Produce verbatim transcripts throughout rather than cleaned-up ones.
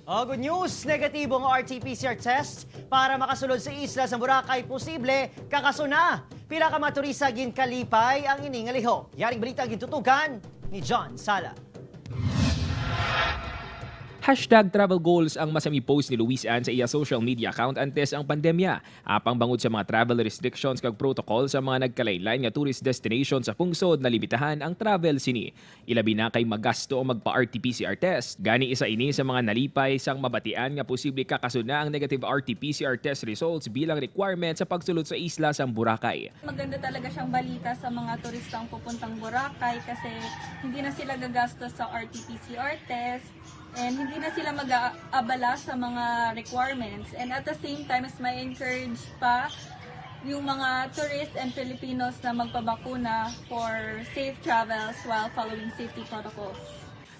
Oh, good news! Negatibo ang R T P C R test para makasulod sa isla sa Boracay, posible kakasuna. Pila ka mga turista ginkalipay ang ini nga lihok. Yaring balita gintutukan ni John Sala. Hashtag travel goals ang masami post ni Luis Ann sa iya social media account antes ang pandemya. Apang bangod sa mga travel restrictions kag protocol sa mga nagkalain-lain nga tourist destination sa pungsod, nalimitahan ang travel sini. Ilabi na kay magasto ang magpa-R T P C R test. Gani isa ini sa mga nalipay sang mabatian nga posible kakasuna ang negative R T P C R test results bilang requirement sa pagsulod sa isla sang Boracay. Maganda talaga siyang balita sa mga turistang pupuntang Boracay kasi hindi na sila gagastos sa R T P C R test and hindi na sila mag-aabala sa mga requirements. And at the same time, mas may encourage pa yung mga tourists and Filipinos na magpabakuna for safe travels while following safety protocols.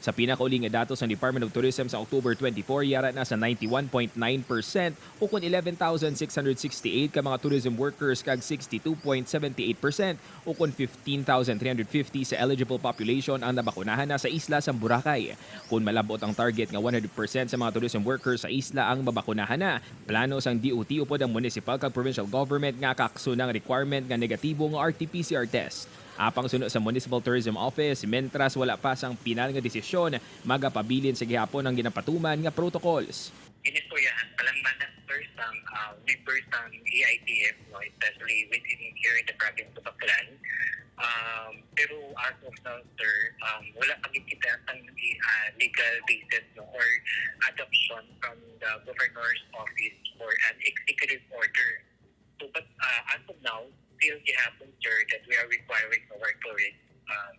Sa pinakauli nga datos sang Department of Tourism sa October twenty-four, yara na sa ninety-one point nine percent o kon eleven thousand six hundred sixty-eight ka mga tourism workers kag sixty-two point seventy-eight percent o kon fifteen thousand three hundred fifty sa eligible population ang nabakunahan na sa isla sang Boracay. Kon malab-ot ang target nga one hundred percent sa mga tourism workers sa isla ang mabakunahan na, plano sang D O T upod ang municipal kag provincial government nga kakasuna ang requirement nga negatibo nga R T P C R test. Apang suno sa Municipal Tourism Office, mentras wala pa sang pinal nga desisyon, magapabilin sa gihapon ang ginapatuman nga protocols. Ginistoryahan pa lang man, sir, sang ah, members sang A I T F, no, especially within here in the province of Aklan. Um, pero as of now, sir, um, wala pa gid kita sang ah, legal basis, no, or adoption from the governor's office for an executive order. So, but uh, as of now, still gihapon, sir, that we are requiring our tourists um,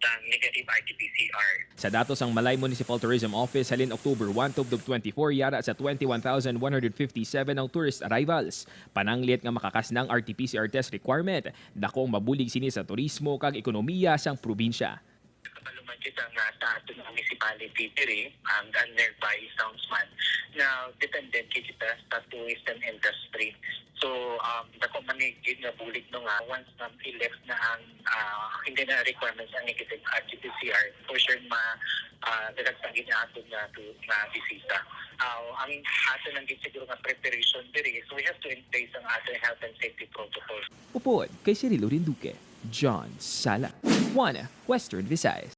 the negative R T P C R. Sa datos sang Malay Municipal Tourism Office, halin October one tubtob twenty-four, yara sa twenty-one thousand one hundred fifty-seven ang tourist arrivals. Pananglit nga makakasna ang R T P C R test requirement, dako ang mabulig sini sa turismo kag ekonomiya sang probinsya. Nakabaluman kita nga sa aton nga municipality diri, ang, ang nearby sounds man, na dependent kita sa tourism industry. So, um, dako man ni gid nga bulig, no, nga once na i-lift na ang ah, hindi na requirements ang negative R T P C R, for sure ma ah, dadagsa gid ang aton nga tu- nga bisita. Ah, ang aton lang gid siguro nga preparation diri, so we have to embrace ang aton health and safety protocol. Upod kay Cirilo Rinduque, John Sala, One Western Visayas.